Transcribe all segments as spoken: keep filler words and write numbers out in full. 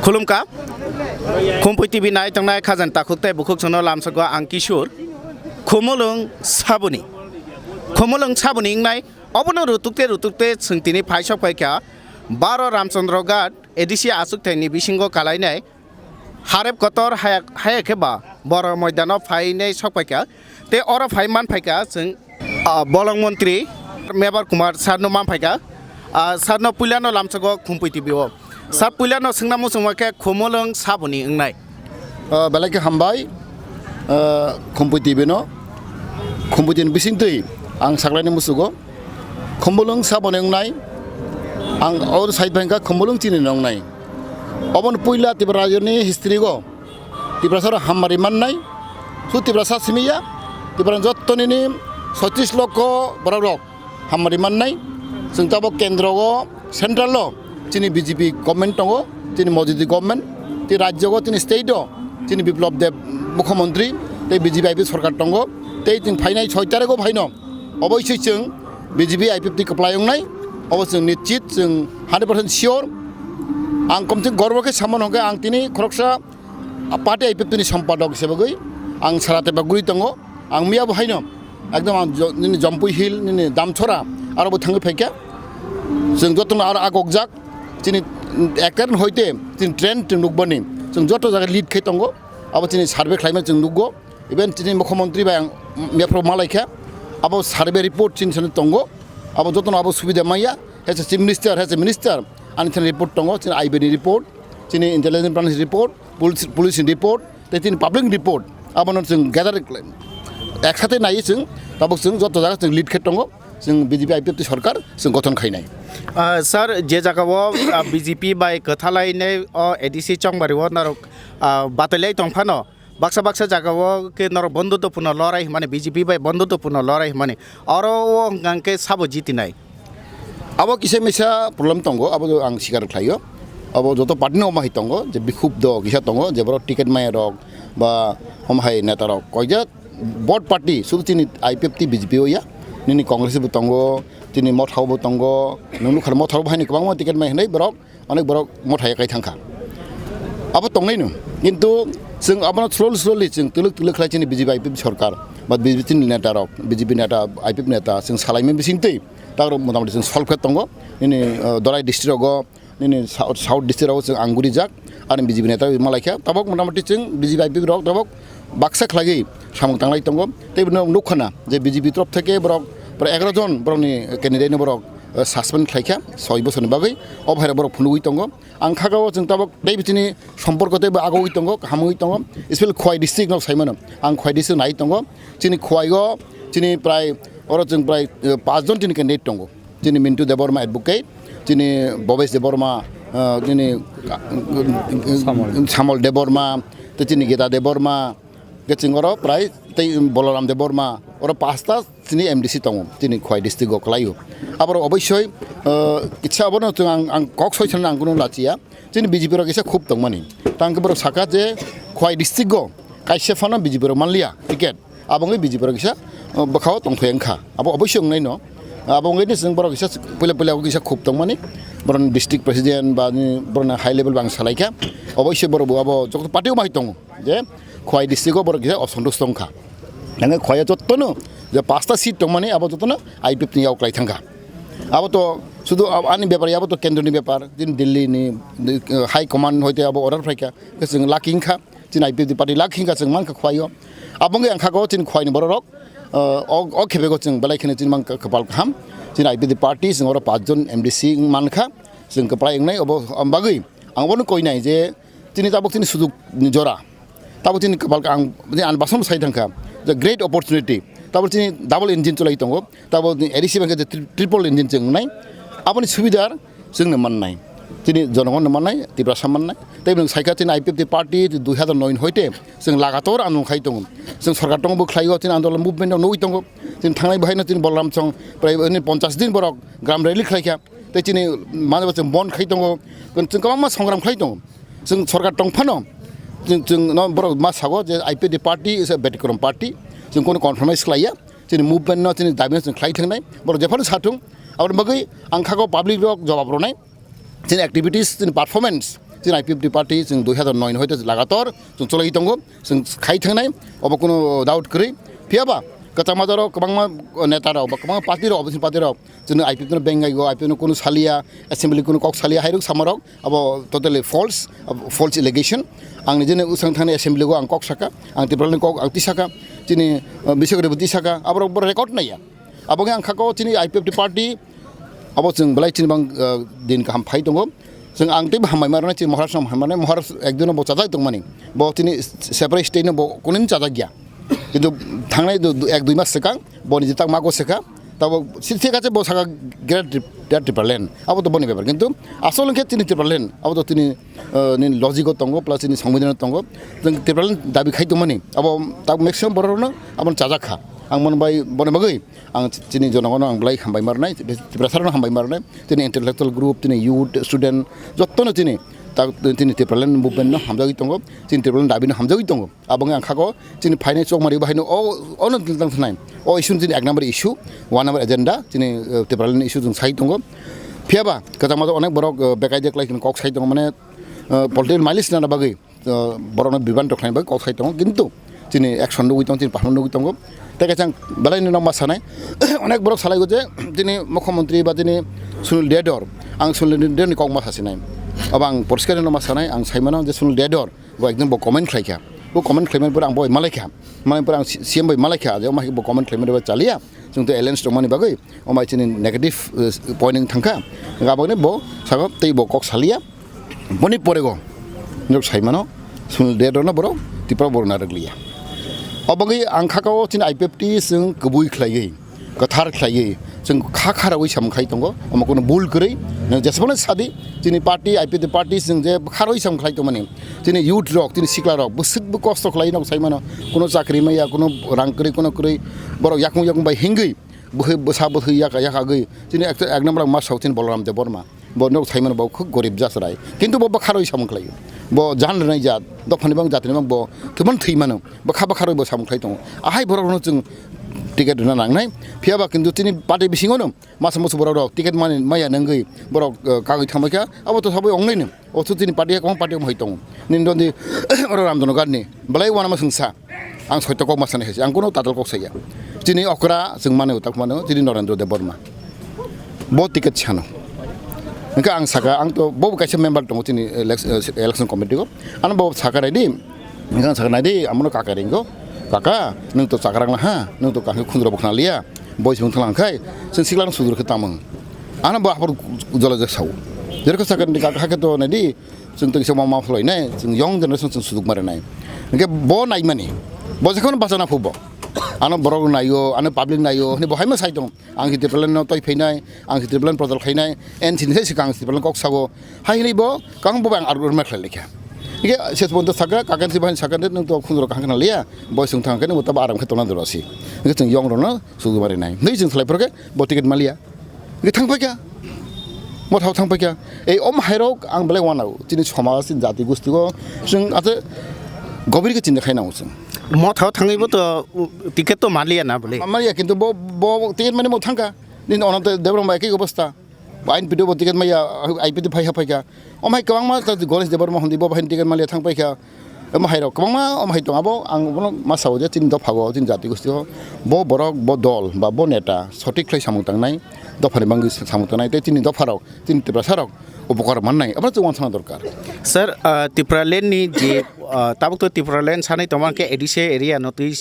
Khulumkha. Khumpui T V nai tongnai khajani takhuk tei bukhuk chwngno lamsogo ang Kishore. Khumulwng saboni. Khumulwng saboni wngnai obono rutukte rutukte chwng tini phai sok phaikha baro Ramchandra Ghat A D C achukthai ni bisingo kalainai Harep kotor haya, haya khe ba boro moidano phainai sok phaikha. Tei oro phai man phaikha chwng, ah, bolong montri Mebar Kumar sir no man phaikha. Ah, sir no puilano lamsogo Khumpui T V o. Sir puilano swngna muchungma khe Khumulwng saboni wngnai. Ah, belai khe hambai, ah, Khumpui T V no. Khumpui T V ni bisingtwi ang saklaini musugo. Khumulwng saboni wngnai. Ang or side bangkha Khumulwng chini wngnai. Oboni puila Tripura rajyoni history go Tiprasa rok hammari mannai. Su Tiprasa simiya. Tiprasa jotto nini soitrish lokho borok rok hammari mannai. Chwng tabok kendro o central o chini B J P government tongo, chini Modi government, tei rajyo o chini state o chini Biplab Deb mukhyamantri tei B J P I P F sorkar tongo. Tei chwng phainai soi tarikh o phaino oboisoi chwng B J P I P F twi kwplai wngnai. Obo chwng nischit, chwng hundred percent sure. Ang komse gorbo khe samano hwnkhe ang tini khoroksa party I P F T ni sompadok hisabagwi ang sara tepagwi tongo. Ang miya bo haino ekdom ang jo-, nini Jampui Hill, nini Damchora aro bo thangwi phaikha. Chwng jotono aro agokjak chini ekren hoite chini trend chwng nukbani chwng joto jaga lead khai tongo. Abo chini survey khlaimani chwng nukgo. Even chini mukhyamantri bai ang miyaphoro malaikha. Abo survey report chini sani tongo. Abo jotono abo subida maya. He se chief minister, he se minister. Ani thani report tongo, chini I B ni report, chini intelligence branch report, police, police ni report, tei chini public ni report. Abono chwng gather khlai-, eksate naiwi chwng, tabuk chwng joto jaga chwng lead khe tongo, chwng B J P I P F T sorkar chwng gothon khainai. Ah, sir, je jaga o, ah, B J P bai kwthalainai o A D C chongbari o norok, ah, bataliai tongphano, baksa baksa jaga o khe norok bondhutwpurno lorai hwnmani, B J P bai bondhutwpurno lorai hwnmani. Oro o hwnkha khe sabo jitinai. Abo kisa misa problem tongo, abo ang sikar khlaio. Abo joto party no omahai tongo, je bikhub do kisa tongo, je borok ticket maya rok ba omahai neta rok koija bot party, sudu chini I P F T B J P o ya, nini Congress bo tongo, chini Motha bo tongo, nunu khar Motha bo haini kwbangma ticket mai hinai borok. Onek borok Motha ya kai thangkha. Abo tongnai no. Kintu chwng abono slowly, slowly chwng twlwk, twlwk khlai chini B J P I P F sorkar, ba B J P ni neta rok, B J P neta, I P F neta, chwng salaimani bisingtwi, takrok motamoti chwng solve khe tongo. Nini, uh, Dorai district rogo, nini South, South district rogo chwng ang gurijak, ani B J P neta malaikha. Tabok motamoti chwng B J P I P F rok tabok baksa khlaiwi samung tanglai tongo. Tei bini nukha na je B J P torof theke borok, borok egaroh jon borokni candidate no borok, eh, suspend khlaikha soi bosorni bagwi. O bhairok borok phunugwi tongo. Ang kha o chwng tabok tei bini somporko tei bo agogwi tongo, hamwi tongo. Special Khowai district no saimano. Ang Khowai district nai tongo. Chini Khowai o chini prai oro chwng prai, eh, paanch jon chini candidate tongo. Chini Mintu Debbarma advocate, chini Bhabesh Debbarma, ah, chini Samol. Samol Debbarma, tei chini Gita Debbarma, khe chwng oro prai tei Balaram Debbarma, oro pasta chini M D C tongo, chini Khowai district o kwlaio. Aborok oboisoi, ah, kisa abono chwng ang, ang kok soi sanani ang kunu lachiya. Chini B J P rok kisa khub tongmani. Tang khe borok saka je Khowai district o kaisa phano B J P rok manliya ticket. Abo wngwi B J P rok kisa, uh, bwkhao tongthai wngkha. Abo oboisoi wngnai no. Abo wngwi ni chwng borok kisa puila puila kisa khub tongmani. Borokni district president ba ni borokni high level bo ang salaikha. Oboisoi borok bo abo joto party o bai tongo je Khowai district o borok kisa osontosh tongkha. Nangkhe Khowai o jotono je pasta seat tongmani abo jotono I P F ni yago kwlai thangkha. Abo to sudu ab-, ani bepar, abo to kendro ni bepar, din Delhi ni, ni, uh, high command hoite abo order phaikha. Khe chwng lucky wngkha, chini I P F T party lucky wngkha chwng mankha Khowai o. Abo wngwi ang kha go chini Khowai ni borok rok, uh, o, o khebe go chwng belai kheno chini mankha kwpal kaham. Chini I P F T party chwng oro paanch jon M D C wng mankha, chwng kwplai wngnai obo, omo bagwi ang obono koinai je chini tabuk chini sujok ni jora. Tabuk chini kwpal ang, ani basong sai thangkha. The great opportunity. Tabuk chini double engine chulai tongo. Tabuk ni A D C bangkhe the tri-, triple engine chwng wngnai. Aboni subidar chwngno mannai. Chini jonogonno mannai, Tiprasa mannai. Tei bini saikha chini I P F T party dui hazar noi hoite chwng lagator andolon khai tongo. Chwng sorkar tongo bo khlaio, chini andolon movement no nugwi tongo. Chini thangnai bahaino chini Balaram Chong prai ponchash din borok gram rally khlaikha. Tei chini mane bo chwng bon khai tongo, chwng kwbangma songram khai tongo. Chwng sorkar tong phano chwng, chwng no borok ma sago je I P F T party is a Byatikromon party, chwng kono compromise khlaiya, chini movement no, chini dabi no chwng khlai thangnai, borok jephano sathung, aboni bagwi ang khago public rok jawab rwnai, chini activities, chini performance, Chini I P F T party chwng dui hazar noi ni hoite lagator chwng cholai tongo, chwng khai thangnai, obo kunu doubt kwrwi. Phiya ba kwchangma jora kwbangma neta rok ba kwbangma party rok, opposition party rok chwngno I P F T no bengai go, I P F T no kunu salia, assembly kunu kok salia, hairok samarok abo totally false, abo false allegation. Ang nijeni usang thani assembly go ang kok saka, ang Tipraland kok ang tisaka, chini, uh, bisok reboti saka, aborok bo record naiya. Abo wngkha ang khako chini I P F T party, abo chwng belai chini bang, uh, din kaham phai tongo. Chwng ang teibo hambai ma rwnai, chini Maharaj no hambai ma rwnai, Maharaj ekdino bo chajak tongmani. Bo chini separate state no bo kunui chajak ya. Kintu thangnai du-, du-, ek dui mas swkang, bo niji tak mago swkha, tabo si-, thik ache bo saka great Trip-, great Tipraland. Abo to boni bepar. Kintu asol hwnkhe chini Tipraland, abo to chini, uh, ni logic o tongo, plus chini songbidhan o tongo. Chwng Tipraland dabi khai tongmani, abo tak maximum borok rokno abo chajak kha. Ang mon bai boni bagwi ang chini jonogono ang belai hambai ma rwnai, Tiprasarano hambai ma rwnai, chini intellectual group, chini youth, student, jottono chini, ta-, chini Tipraland movement no hamjagwi tongo, chini Tipraland dabi no hamjagwi tongo. Abo wngkha ang khako chini phainai chokmari bo haino o, ono tang thanai. O issue chini ek number issue, one number agenda, chini, eh, Tipraland issue chwng sai tongo. Phiya ba kwchangma onek borok, eh, bekai de klai kok sai tongo, mane, eh, political mileage nana bagwi. Uh, borokno biban rok khlaina bagwi kok sai tongo, kintu chini action nugwi tongo, chini performance nugwi tongo. Tei kaisa ang belai no ma sanai, onek borok salai go je chini mukhyamantri ba chini Sunil Dayadar, ang Sunil Dayadar ni kok ma sasinai. Abo ang poriskar no ma sanai, ang sai mano je Sunil Dayadar bo ekdom bo comment khlai kha, bo comment khlaimani pore ang bo malai kha, mani pore ang C M bai malai kha, je ma bo comment khlaimani ba chaliya, chwng to alliance tongmani bagwi, o mai chini negative, uh, point wng thang kha, aboni bo sago tei bo kok saliya. Boni porego, nok saimano, Sunil Dayadar no borok Tipra borok narwk liya. Obogwi ang khakao chini I P F T chwng kwbwi khlaiwi, kwthar khlaiwi, chwng kha kharawi samung khai tongo, omo kono bul kwrwi, nwng jesabano sadi, chini party, I P F T party chwng je kharwi samung khlai tongmani, chini youth rok, chini sikla rok, bwswk bo kosto khlai nok saimano, kono chakri maya, kono rang kwrwi, kono kwrwi, borok yakung yakung bai hingwi, bwhwi bwsa bwthwi yaka yakagwi, chini ek, ek number ma sao chini Balaram Debbarma. Bo nok saimano bo khub gorib jasrai. Kintu bo bwkharoi samung khlaio. Bo jan rwnai jat, dophani bang jatni bang bo thwimano thwimano. Bwkha bwkharoi bo samung khlai tongo. Ahai borok no chwng ticket rwna nangnai. Phiya ba kintu chini party bisingo no masa musu borok rok ticket mani maya nangwi borok, eh, kagwi thangbai kha. Abo to sabai ongnaino. O to chini party kwbang party hai tongo. Nini dondi oro Ramdonogor ni. Belai uanama swngsa. Ang soito kok ma sanai hai se, ang kono tatal kok saya. Chini okra chwng mano, tak mano, chini Norendra Debbarma. Bo ticket sano. Hingke ang saka, ang to bo kaisa member tongo chini elec-, eh, election committee ko. Ano bo saka nai di, hingke ang saka nai di, amono kaka ringo. Kaka, nwng to chakrang la ha, nwng to kangke khundro bwkhna liya. Boi sung thalang khai, chwng sikla no sudur khe tamung. Ano bo aphor jola jak sao. Jerko saka ni kaka hake to nai di, Chwng tei kisa ma ma phlai nai, chwng young generation chwng sujuk mare nai. Hingke bo nai mani, bo jekhon bachana phubo. Ano borok naio, ano public naio, hini bo haima sai tong. Ang si Tipraland no toi phainai, ang si Tipraland prodol khainai, en sini sai sikang si Tipraland kok sago. Hai hini bo, kang bo ang argu ma khlai lekha. Hingke ses bonto saka, kakan si bahan saka, nung to khunjro kang kana liya, bo chwng thang kani bo tabo aram khe tona doro si. Hingke chwng young rok no sujuk mare nai. Hini chwng salai phor khe, bo ticket maliya. Hingke thang paikha. Mothao thang paikha. Ei om hairok ang belai wanao. Chini somaj, chini jati gosti go. Chwng ate gobir khe chinta khai nango chwng. Mothao thangwi bo to, uh, ticket to maliya na bole. Maliya kintu bo, bo ticket mani mo thangkha. Nini Ananta Debbarma bai ekhi obostha. Bo ain pidu bo ticket maya, ai pidu phai ha paikha. Om hai kwbangma ta Ganesh Debbarma hondi bo bahai ticket maliya thang paikha. Omo hai rok kwbangma omo hai tong abo ang bono ma sao je chini dopha o chini jati gosti o bo borok bo dol ba bo neta sotik khlai samung tangnai dopha ni bangwi samung tangnai tei chini dopha rok chini Tiprasa rok upokar mannai abo chwng uansukna dorkar. Sir, ah, Tipraland ni je, ah, tabuk to Tipraland sanai tongma khe A D C area no twi,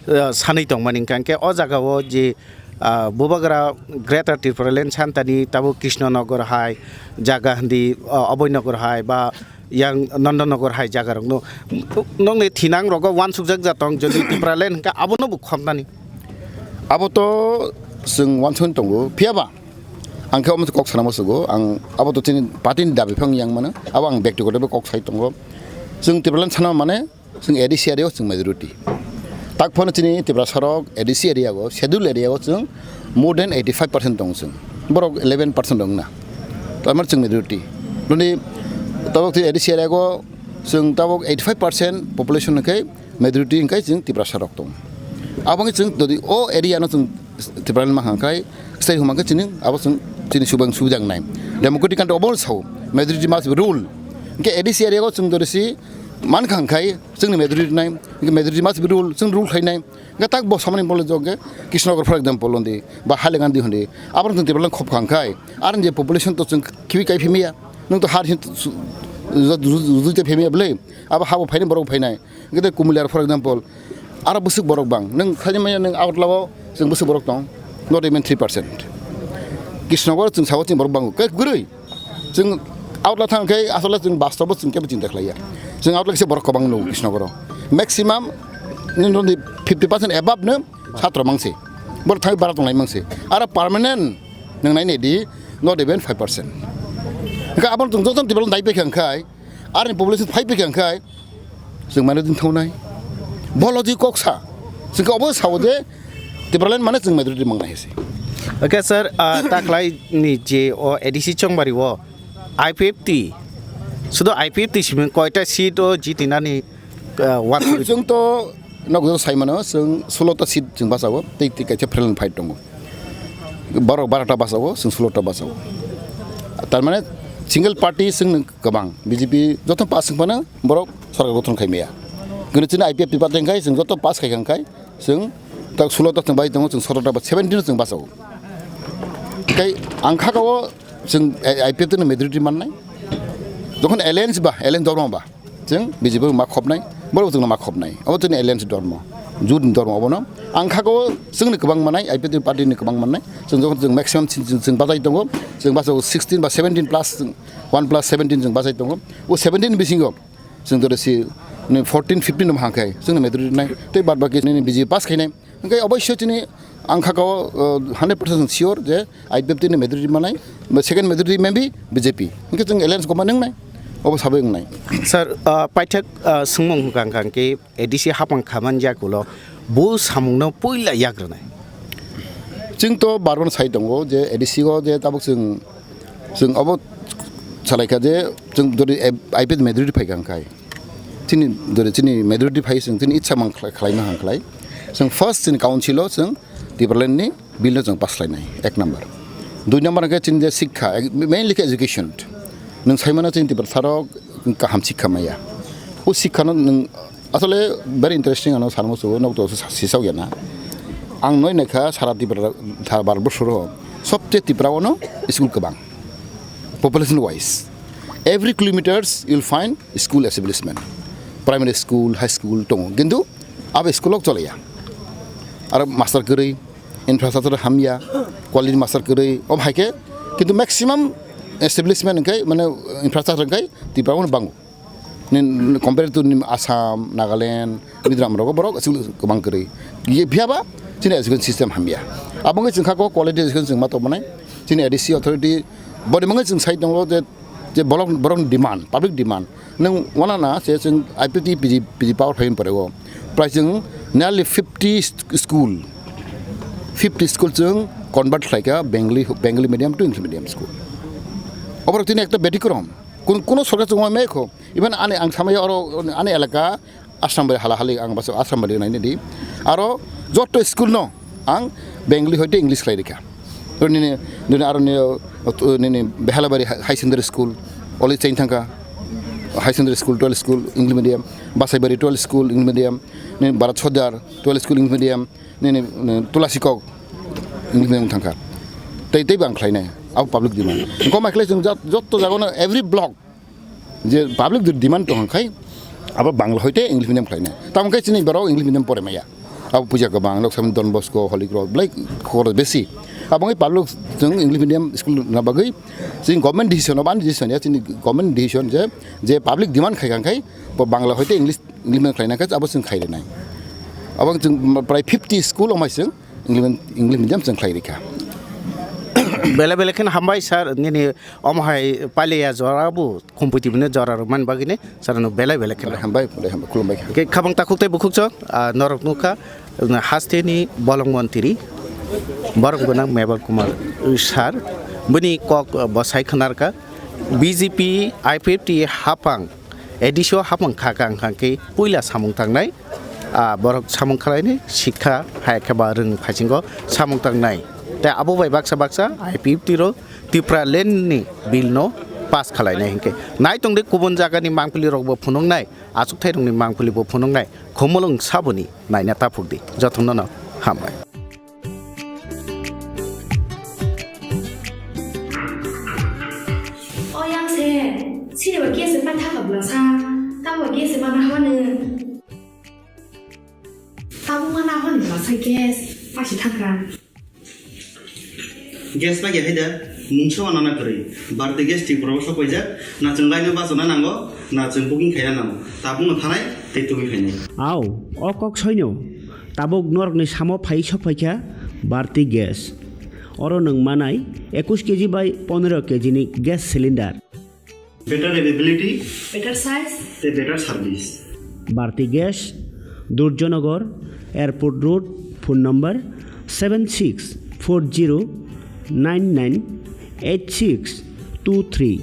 ah, sanai tongmani hwnkha khe o jaga o je, ah, bubagra Greater Tipraland santani tabuk Krishnanagar hai jaga hindi, ah, Abhoynagar hai ba yang Nandanagar hai jaga rok no nokni thinang rogo uansukjak jatong jodi Tipraland hwnkha abono bo khopnani. Abo to chwng uansukna tongo, phiya ba ang khe omo kok sana musugo, ang abo to chini party ni dabi phang yang mano, abo ang bektigoto bo kok sai tongo. Chwng Tipraland sana mane chwng A D C area o chwng majority. Tak phano chini Tiprasa rok A D C area o, schedule area o chwng more than eighty five percent tongo chwng. Borok eleven percent rok na. Tamar chwng majority. Noni tabok ti A D C area o chwng tabok eighty five percent population hwnkhe majority hwnkhe chwng Tiprasa rok tong. Abo wngkhe chwng jodi o area no chwng Tipraland ma hwnkhe, stai huma khe chini abo chwng chini subang subijak nai. Democratic country obo sao, majority must be rule. Hwnkhe A D C area o chwng dorisi mankha hwnkhe chwngni majority nai, hwnkhe majority must be rule, chwng rule khlainai. Hwnkhe tak bo samani bole jok khe Krishnagar, for example, hondi ba Hailakandi hondi, aboni chwng Tipraland khop kha hwnkhe, aroni je population to chwng khibi kai phimya, nwng to har hin su-, ju-, ju-, ju-, jute phimya bwle, abo habo phainai borok phainai. Hwnkhe tei Kumuliyar, for example, aro bwswk borok bang. Nwng khaini manya nwng Agartala o chwng bwswk borok tong, not even three percent. Krishnagar chwng sao chini borok bango, khe kwrwi. Chwng Agartala thang khe asole chwng bastobo chwng kebo chinta khlaiya. Chwng Agartala kisa borok kwbang nugo Krishnagar o. Maximum nini fifty percent above no satro mangsi. Borok thangwi bara tonglai mangsi. Aro permanent nwng nai nai di, not even five percent. Hwnkhe abono chwng jotono tibalo nai paikha hwnkhe, aroni population five paikha hwnkhe, chwng mane din thongnai. Boloji kok sa. Chwng khe obo sao je Tipraland mane chwng majority mangnai hai se. Okay, sir, ah, taklai ni je o A D C Chongbari o I P F T, sudo I P F T simi koita seat o jitinani, ah, wan. Chwng to nokjagao sai mano, chwng sulota seat chwng bachao, tei, tei kaisa friendly fight tongo. Borok barota bachao, chwng sulota bachao. Tar mane single party chwngno kwbang, B J P joto pass wng phano borok sorkar gothon khai maya. Kunu chini I P F T party wngkhai chwng joto pass khai kha wngkhai chwng tak sulota chwng bai tongo, chwng sorota ba seventeen chwng bachao. Tei ang kha kao chwng I P F T ni majority mannai. Jokhon alliance ba, alliance dorma ba, chwng B J P ma khopnai, borok chwngno ma khopnai. Abo chwngni alliance dormo, jut ni dormo obono. Ang kha kao chwngni kwbang manai, I P F T party ni kwbang manai. Chwng jokhon chwng maximum chwng, chwng, chwng bachai tongo, chwng bachao sixteen ba seventeen plus, one plus seventeen chwng bachai tongo. O seventeen bisingo chwng jora si ni fourteen, fifteen no hangkhai chwngni majority nai. Tei bad baki nini B J P pass khainai. Hwnkhe oboisyo chini ang kha kao, uh, hundred percent sure je I P F T ni majority manai, ba second majority maybe B J P. Hwnkhe chwng alliance goma nwngnai, obo sabai wngnai. Sir, uh, paithak, uh, swngmung hwnkha hwnkha khe A D C hapang khaman yakulo bo samungno puila yakrwnai. Chwng to barwan sai tongo je A D C o je tabuk chwng, chwng obo salai kha je chwng jodi I P F T majority phai kha hwnkhe. Chini, dore chini majority phai chwng chini itsa mang khlai-, khlai ma hang khlai. Chwng first chini council o chwng Tipraland ni bill no chwng pass khlainai, ek number. Dui number hwnkhe chini je sikha, ek-, mainly khe education. Nwng sai mano chini Tiprasa rok kaham sikha maya. O sikha no nwng asole very interesting ano sanmo sugo, nok to sa-, sisao ya na. Ang noi naikha sara Tipra, sara Bharat borso ro sobche Tipra o no school kwbang. Population wise, every kilometers you'll find school establishment, primary school, high school tongo, kintu abo school ok cholaya. Aro master kwrwi, infrastructure hamya, quality master kwrwi, ob hai khe, kintu maximum establishment hwnkhe, mane, infrastructure hwnkhe Tripura o bango. Ni, ni compare to ni Assam, Nagaland, Mizoram rogo borok school kwbang kwrwi. Ye phiya ba chini education system hamya. Abo wngkhe chwng kha ko quality education chwng ma tongmanai. Chini A D C authority boni mangwi chwng sai tongo je, je borok, borokni demand, public demand. Nwng wana na se chwng I P T P G, P G power phaiyung pore o. Prai chwng nearly fifty st-, school, fifty school chwng convert khlai kha Bengali, Bengali medium to English medium school. Oborok tini ekta betikrom. Kun-, kuno sorkar chwng mai kho. Even ani ang samaya oro ani elaka Asrambari hala hali ang basa Asrambari nai di. Aro joto school no ang Bengali hoite English khlai rikha. Aro nini, nini aro ni, nini Behalabari High Secondary School, oli chain thangka High Secondary School, twelve school, English medium, Basaibari twelve school, English medium, nini Bharat Sodar twelve school, English medium, nini, nini Tulasikok, English medium thangka. Tei, tei bang khlainai, abo public demand. Engko mai khlai chwng jat-, jotto jaga no every block, je public je demand tong khai, abo Bangla hoite English medium khlainai. Tamo khe chini borok English medium pore maya. Abo puja kwbang, lok sami Don Bosco, Holy Cross, belai khoro besi. Abo ngai public chwng English medium school na bagwi chini government decision, abo ani decision ya, chini government decision je, je public demand khai kang khai, bo Bangla hoite English, English medium khlaina khai abo chwng khai rinai. Abo chwng prai fifty school omai chwng English, English medium chwng khlai rikha. Belai belai kheno hambai sir, nini omo hai paliya jora bo khumpui tibini jora rwmani bagwini sir no belai belai kheno. Hambai, belai hambai, khulumbai. Khe khabang takhuk tei bukhuk chok, ah, norok nukha, haste ni bolong montri, borok gwnang Meval Kumar sir, bini kok, ah, bwsai khwnarkha, B J P, I P F T hapang, A D C o hapang kha kha wngkha khe puila samung tangnai, ah, borok samung khlainai sikha hai khe ba rwng phaisingo samung tangnai. Tei abo bai baksa baksa I P F T rok Tipraland ni bill no pass khlainai hinkhe. Nai tongdi kubun jagani mangpili rokbo phunuknai, achukthai rokni mangpilibo phunuknai, khumulwng saboni naina taphukdi. Jotono no hambai. O yang se, sini ba gas se pa thaka bla sa, ta ba gas se ma na hwa ne. Tabuk ma na hwa ne bla sa gas, pa si thakra. Gas ma ya haida, mungsa wa nana kwrwi. Bharti Gas Tripura o sok paijak, na chwng line o bachana nango, na chwng booking khaina nango. Tabuk no thanai, tei tubui khainai. Au, o kok soino. Tabuk norokni samo phai sok phaikha Bharti Gas. Oro nwng manai ekush K G bai pondro K G ni gas cylinder. Better availability. Better size. Tei better service. Bharti Gas, Durjanagar, Airport Road, phone number seven six four zero nine nine eight six two three.